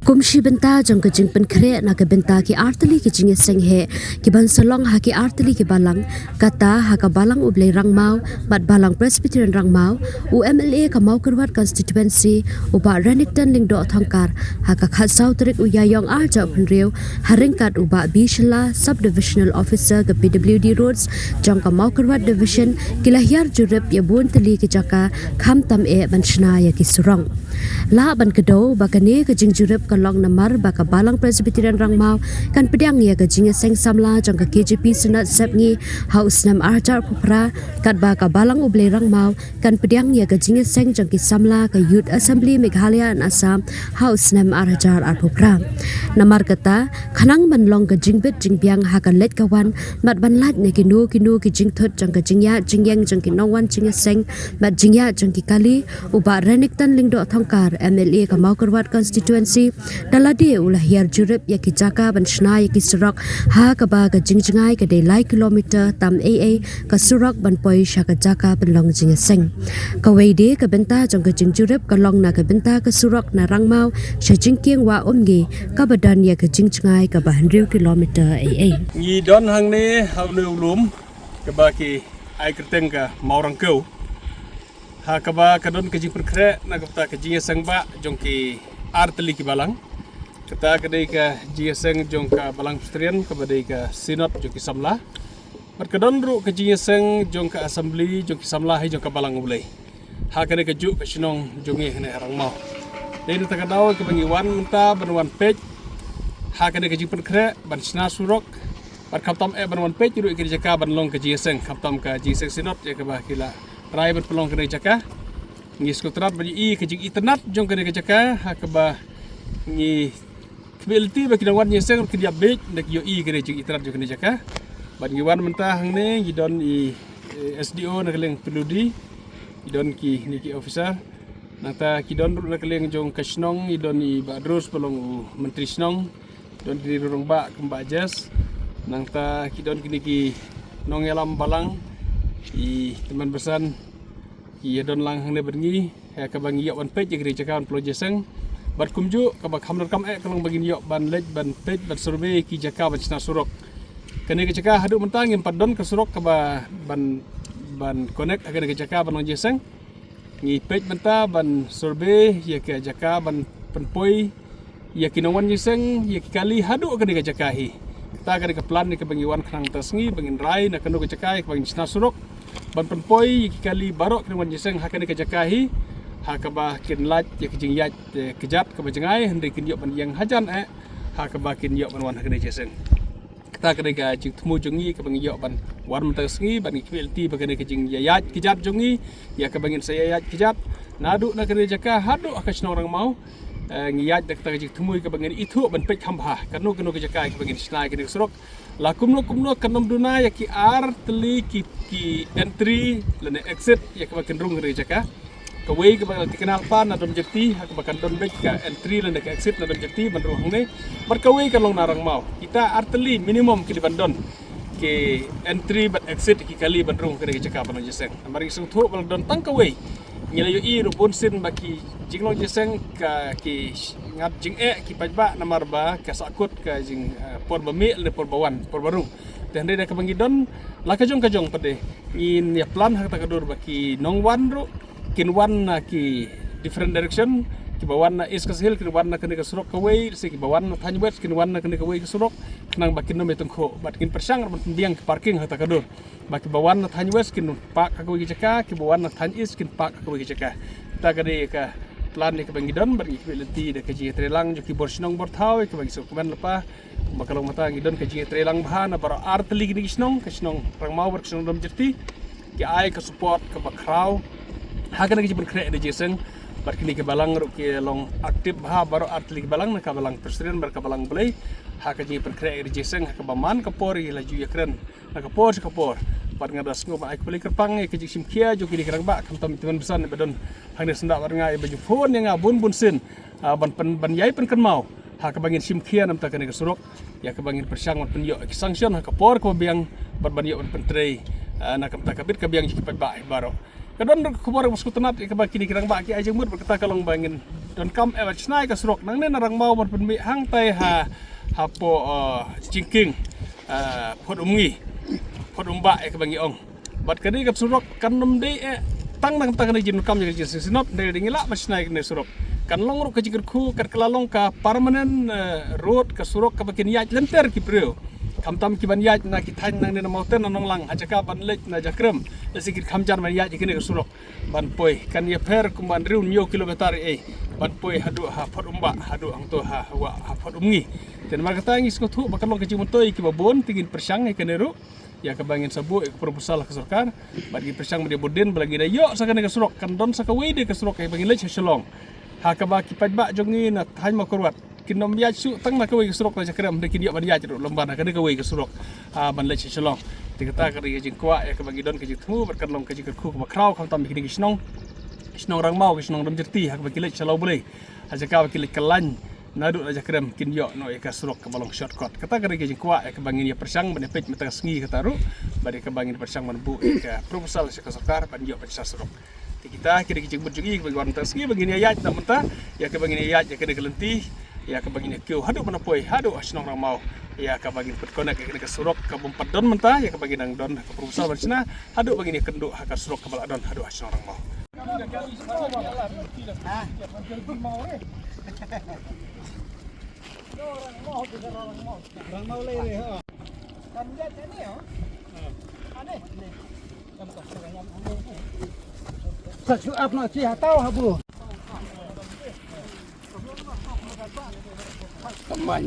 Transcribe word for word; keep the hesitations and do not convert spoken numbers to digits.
Kum shi bynta jong ka jingpynkhreh na ka bynta ki artylli ki jingïaseng heh ki ban sa long ha ki artylli ki balang, kata ha ka Balang U Blei Rangmaw bad Balang Presbyterian Rangmaw, u M L A ka Mawkyrwat Constituency, u Bah Renikton Lyngdoh Thongkar, ha ka khatsaw tarik u Ïaïong arhajar arphew hynriew, ha ryngkat u Bah B Shylla, Sub Divisional Officer ka P W D Roads jong ka Mawkyrwat Division, ki la hiar jurip ïa bun tylli ki jaka, khamtam eh ban shna ïa ki surok. Lah ban kdew ba kane ka jingjurip ka long namar ba ka Balang Presbyterian Rangmaw kan pdiang ïa ka jingïaseng samla jong ka K J P Synod Sepngi ha u snem arhajar arphew phra, katba ka Balang U Blei Rangmaw kan pdiang ïa ka jingïaseng jong ki samla ka Youth Assembly Meghalaya and Assam ha u snem arhajar arphew phra. Namar kata, khnang ban long ka jingbit jingbiang ha ka leit ka wan, bad ban lait na kino kino ki jingthut jong ka jingïaid jingïeng jong ki nongwan jingïaseng bad jingïaid jong ki kali, u Bah Renikton Lyngdoh Thongkar, M L A ka Mawkyrwat Constituency, da lade u la hiar jurip ïa ki jaka ban shna ïa ki surok, ha kaba ka jingjngai ka dei lai kilometer tam ei ei ka surok ban poi sha ka jaka pynlong jingïaseng. Kawei de ka bynta jong ka jingjurip ka long na ka bynta ka surok na Rangmaw sha Jingkieng Wah Umngi, kaba don ïa ka jingjngai kaba hynriew kilometer ei ei. Ngi don hangne ha une u lum kaba ki ai kyrteng ka Mawrangkew, ha kaba ka don ka jingpynkhreh na ka bynta ka jingïaseng bah jong ki artylli ki balang. Kata ka dei ka jingïaseng jong ka Balang Presbyterian, kaba dei ka Synod jong ki samla. Bad ka don ruh ka jingïaseng jong ka Assembly jong ki samla hi jong ka Balang U Blei ha kane kajuh ka shnong jong ngi hangne ha Rangmaw. Dei na kata ka daw kaba ngi wan mynta ban wan peit ha kane ka jingpynkhreh ban shna surok. Bad khamtam eh ban wan peit ruh ïa kane ka jaka ban long ka jingïaseng, khamtam ka jingïaseng Synod ïa kaba ki la rai ban pynlong kane ka jaka. Ngi sngewtynnat ban ïohi ka jingitynnat jong kane ka jaka, ha kaba ngi khmih lynti ba ki nongwan jingïaseng ruh kin ïa bit da ki ïohi kane ka jingitynnat jong kane ka jaka. Bad ngi wan mynta hangne, ngi don i, eh, S D O na ka liang P W D, ngi don kine ki officer. Nangta ki don ruh na ka liang jong ka shnong, ngi don i Bah Drus ba long u Myntri Shnong, don kine ruh rangbah kum Bah Jes. Nangta ki don kine ki nongïalam balang, i tymmen basan, ki ïa don lang hangne bad ngi, ha kaba ngi ïoh ban peit ïa kane ka jaka ban pynlong jingïaseng. Bad kumjuh kaba kham donkam eh ka long ba ngin ïoh ban leit ban peit ban survey ki jaka ban shna surok. Kane ka jaka haduh mynta ngim pat don ka surok kaba ban, ban connect ha kane ka jaka ban long jingïaseng. Ngi peit mynta ban survey ïa ka jaka ban pynpoi ïa ki nongwan jingïaseng, ïa ki kali haduh kane ka jaka hi. Kata kane ka plan ne kaba ngi wan khnang mynta ka sngi, ba ngin rai na kano ka jaka ïa kaba ngin shna surok ban pynpoi ïa ki kali baroh ki nongwan jingïaseng ha kane ka jaka hi, ha kaba kin lait ïa ka jingïaid, eh, kjat kaba jngai, hynrei kin ïoh ban ïeng hajan eh ha kaba kin ïoh ban wan ha kane ka jingïaseng. Kata ka dei ka jingthmu jong ngi kaba ngi ïoh ban wan mynta ka sngi, bad ngi khmih lynti ba kane ka jingïaid kjat jong ngi, ïa kaba ngin sa ïaid kjat naduh na kane ka jaka haduh ha ka shnong Rangmaw. Eh, ngi ïaid da kata ka jingthmu kaba ngin ithuh ban peit kham bha kano kano ka jaka kaba ngin shna kane ka surok. La kumno kumno kan ym duna ïa ki artylli ki, ki entry lane exit ïa kaba kin rung kane ka jaka. Kawei kaba la thikna lypa na Domjerti, ha kaba kan don beit ka entry lane ka exit na Domjerti ban rung hangne. Bad kawei kan long na Rangmaw. Kita artylli minimum ki dei ban don ki entry bad exit ki kali ban rung kane ka jaka ban long jingïaseng. Namar ngi sngewthuh ba la don tang kawei. Ngi la ïohi ruh bunsien ba ki jinglong jingïaseng ka ki ngat jingeh ki paidbah namar ba ka sahkut ka jing, eh, por ba mih lane por ba wan, por ba rung. Te hynrei da kaba ngi don la ka jong ka jong pat de ngin ïa plan ha kata ka dur ba ki nongwan ruh kin wan na ki different direction, kiba wan na East Khasi Hills kin wan na kane ka surok kawei, se kiba wan na thaiñ West kin wan na kane kawei ka surok, khnang ba kin ym ïa tyngkhuh, bad ngin pyrshang ruh ban pynbiang ki parking ha kata ka dur. Ba kiba wan na thaiñ West kin park ha kawei ka jaka, kiba wan na thaiñ East kin park ha kawei ka jaka. Kata ka dei ka plan ïa kaba ngi don, bad ngi khmih lynti da ka jingïatreilang jong ki bor shnong bor thaw, ïa kaba ngi sngewkmen lypa. Ba ka long mynta ngi don ka jingïatreilang bha na baroh artylli kine ki shnong, ka shnong Rangmaw bad ka shnong Domjerti. Ki ai ka support kaba khraw ha kane ka jingpynkhreh ïa ka jingïaseng. Bad kine ki balang ruh ki long active bha, baroh artylli ki balang, na ka Balang Presbyterian bad ka Balang Blei, ha ka jingpynkhreh ïa ka jingïaseng, ha kaba man ka por ngi la ju ïakren na ka por sha ka por. Bad nga da sngew ba ai khublei kyrpang ïa ka jingshim khia jong kine ki rangbah, khamtam i tymmen basan ba don hangne syndah bad nga, iba ju phone ïa nga bun bun sien, ah, ban pyn, ban ïai pynkynmaw ha kaba ngin shim khia na bynta kane ka surok, ïa kaba ngin pyrshang ban pynïoh ki sanction ha ka por kaba biang, bad ban ïoh ban pyntrei, ah, na ka bynta ka bit ka biang jong ki paidbah baroh. Ka don ruh ka khubor ba sngewtynnat ïa kaba kine ki rangbah ki ai jingmut bad kata ka long ba ngin donkam eh ban shna ïa ka surok nangne na Rangmaw ban pynmih hangtai ha hapoh, eh, Jingkieng, eh, Phot Umngi, Phot Umbah ïa kaba ngi ong. Bad kane ka surok kan nym dei eh tang na ka bynta kane ka jingdonkam jong ka jingsynshit, hynrei dei ngi lah ban shna ïa kane ka surok. Kan long ruh ka jingkyrkhu kat ka la long ka permanent, eh, road, ka surok kaba kin ïaid lynter ki briew. Khamtam ki ban ïaid na ki thaiñ nangne na Mawten na Nonglang ha jaka ban leit na Jakrem, lehse ki kham jan ban ïaid ïa kane ka surok ban poi. Kan ïapher kumba hynriew hynñiew kilometer ei ban poi haduh ha Phot Umbah, haduh hangto ha, ha, ha Phot Umngi. Te namar kata ngi sngewthuh ba kan long ka jingmyntoi kiba bun, te ngin pyrshang ïa kane ruh, ïa kaba ngin sa buh ïa ka proposal ha ka sorkar. Bad ngin pyrshang ba dei bun dien ba la ngi da ïoh sa kane ka surok, kan don sa kawei de ka surok ïa ba ngin leit sha Shillong, ha kaba ki paidbah jong ngi na thaiñ Mawkyrwat kin nym ïaid shuh tang na kawei ka surok na Jakrem, hynrei kin ïoh ban ïaid ruh lem bad na kane kawei ka surok, ah, ban leit sha Shillong. Te kata ka dei ka jingkwah ïa kaba ngi don ka jingthmu bad kan long ka jingkyrkhu kaba khraw, khamtam ïa kine ki shnong, ki shnong Rangmaw, ki shnong Rymjyrti, ha kaba ki leit sha Lawblei, ha jaka ba ki leit kyllaiñ naduh na Jakrem, kin ïoh noh ïa ka surok kaba long shortcut. Kata ka dei ka jingkwah ïa kaba ngin ïa pyrshang ban ïa peit mynta ka sngi kata ruh, bad ïa kaba ngin pyrshang ban buh ïa ka proposal sha ka sorkar ban ïoh ban shna surok. Te kita ki dei ki jingmut jong ngi kaba ngi wan mynta ka sngi ba ngin ïa ïaid na mynta, ïa kaba ngin ïa ïaid ïa kane ka lynti, ïa kaba ngin ïa kiew haduh ban poi haduh ha shnong Rangmaw, ïa kaba ngin pynkonek ïa kane ka surok kaba ym pat don mynta, ïa kaba ngin nang don ka proposal ban shna, haduh ba ngin ïa kynduh ha ka surok kaba la don haduh ha shnong Rangmaw. Sa shu ap noh chi ha tau ha bu. Kaman.